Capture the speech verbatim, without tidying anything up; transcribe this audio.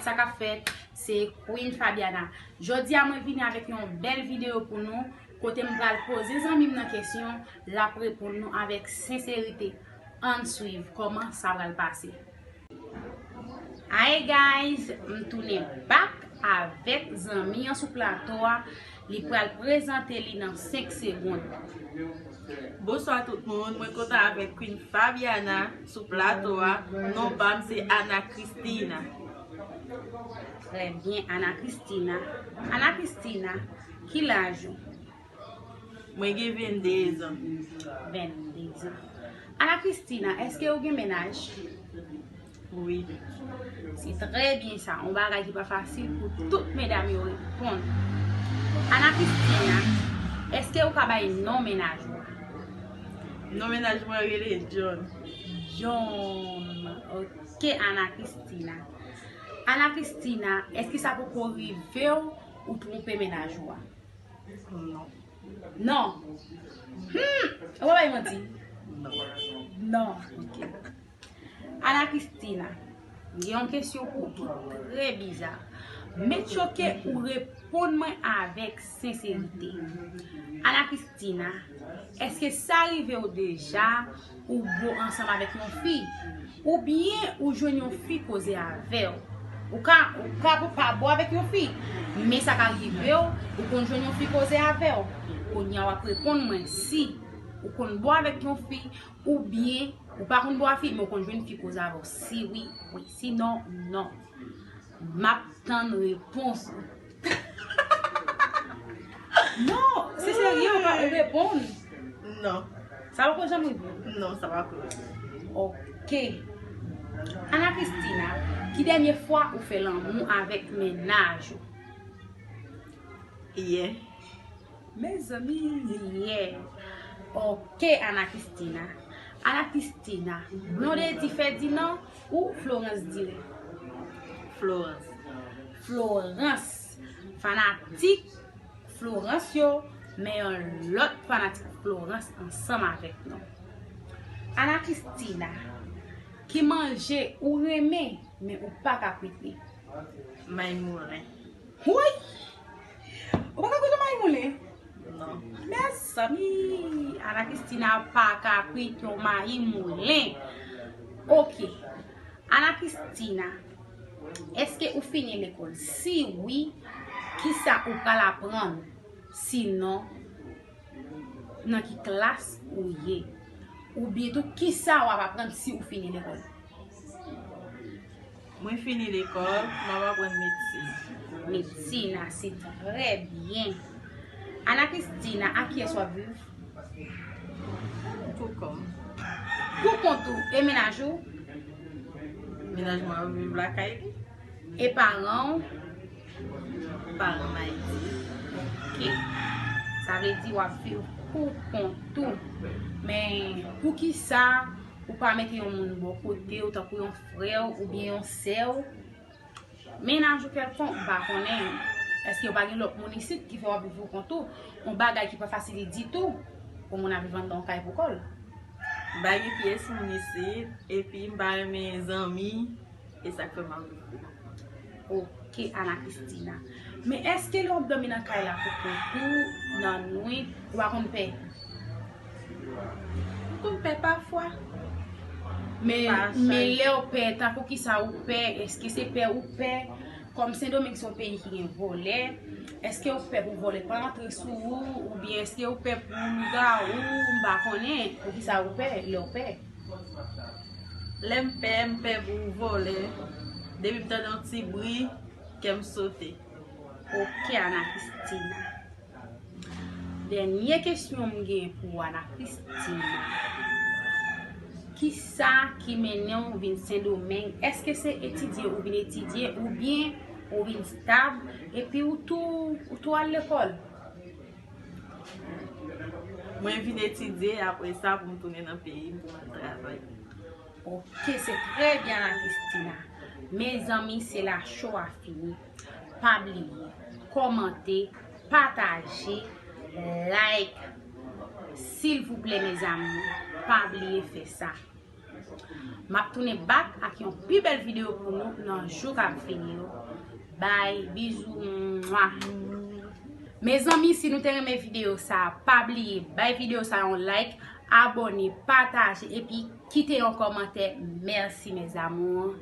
Sa k ap fèt, se Queen Fabiana. Jodi a mwen vini avèk yon bèl videyo pou nou, kote m pral poze zanmi m nan kesyon, l ap reponn nou avèk senserite. Ann swiv kòman sa pral pase. Hi guys, m tounen back avèk zanmi an sou plato a. Li pral prezante li nan senk segonn. Bonswa tout moun, mwen kontan avèk Queen Fabiana sou plato a. Non pa m se Ana Cristina. Trè byen, Ana Cristina. Ana Cristina, ki laj ou? Mwen gen venndezan. Venndezan. Ana Cristina, èske ou gen mennaj? Wi. Se trè byen sa, yon bagay ki pa fasil pou tout medam yo reponn. Ana Cristina, èske ou ka bay non mennaj ou a? Non mennaj mwen rele John. John. Ok, Ana Cristina. Ana Cristina, èske sa poko rive w ou twonpe mennaj ou a? Non. Non. Hmm, ou pa bay manti? Non. Non, ok. Ana Cristina, gen yon kesyon pou ou ki trè biza. Make sure ke ou reponn mwen avèk senserite. Ana Cristina, èske sa rive w deja ou bo ansanm avèk yon fi? Oubyen ou jwenn yon fi koze avè w? Ou ka, ou ka pa bo avèk yon fi, men sa ka rive w, ou konn jwenn yon fi koze avè w. Kounye a w ap reponn mwen si ou konn bo avèk yon fi, oubyen ou pa konn bo a fi, men ou konn jwenn fi koze avè w. Si wi, wi. Sinon, non. M ap tann repons ou. Non, se serye, ou pa reponn. Non. Sa poko janm rive? Non, sa poko rive. Ok. Ana Cristina, ki dènye fwa ou fè lanmou avèk mennaj ou? Yè. Mezanmi, yè. Ok, Ana Cristina. Ana Cristina, Blondedy Ferdinand ou Florence Dire? Florence. Florence. Fanatik Florence yo, men yon lòt fanatik Florence ansanm avèk nou. Ana Cristina, ki manje ou renmen, men ou pa ka kwit li? Mayi moulen. Woy! Ou pa ka kwit yon mayi moulen? Non. Mezanmi, Ana Cristina pa ka kwit yon mayi moulen. Ok. Ana Cristina, èske ou fini lekòl? Si wi, kisa ou pral aprann? Sinon, nan ki klas ou ye? Oubyen tou, kisa w ap aprann si ou fini lekòl? Mwen fini lekòl, m ap aprann medsin. Medsin, a, se trè byen. Ana Cristina, ak kiyès w ap viv? Pou kò m. Pou kont ou, e mennaj ou? Mennaj mwen ap viv lakay li. E paran w? Paran m Ayiti. Ok. Sa vle di w ap viv pou kont ou. Men, poukisa ou pa mete yon moun bò kote w, tankou yon frè w oubyen yon sè w? Mennaj ou kèlkonk, m pa konnen. Èske w pa gen lòt moun isit ki fè w ap viv pou kont ou? Yon bagay ki pa fasil ditou pou moun ap viv anndan yon kay pou kò l. M pa gen pyès moun isit, epi m pa renmen zanmi, e sa k fè m ap viv pou kont mwen. Ok, Ana Cristina. Men èske lè w ap dòmi nan kay la pou kont ou, nan nwit, ou pa konn pè? M konn pè pafwa. Men, men lè w pè, tankou kisa ou pè? Èske se pè ou pè? Kòm Sendomeng se yon peyi ki gen vòlè, èske ou pè pou vòlè pa antre sou ou? Oubyen èske ou pè pou lougawou? M pa konnen poukisa ou pè lè w pè. Lè m pè, m pè pou vòlè. Depi m tande yon ti bri, kè m sote. Ok, Ana Cristina. Dènye kesyon m gen pou Ana Cristina. Kisa ki mennen w vin Sendomeng? Èske se etidye ou vin etidye oubyen ou vin stab epi ou tou, ou tou al lekòl? Mwen vin etidye, apre sa pou m tounen nan peyi m pou m al travay. Ok, se trè byen, Ana Cristina. Mezanmi, se la cho a fini. Pa bliye kòmante, pataje, like. Silvouplè, mezanmi, pa bliye fè sa. M ap tounen back ak yon pi bèl videyo pou nou nan jou k ap vini yo. Bay, bizou, mwa. Mezanmi, si nou te renmen videyo sa, pa bliye bay videyo sa yon like, abòne, pataje epi kite yon kòmantè. Mèsi, mes amours.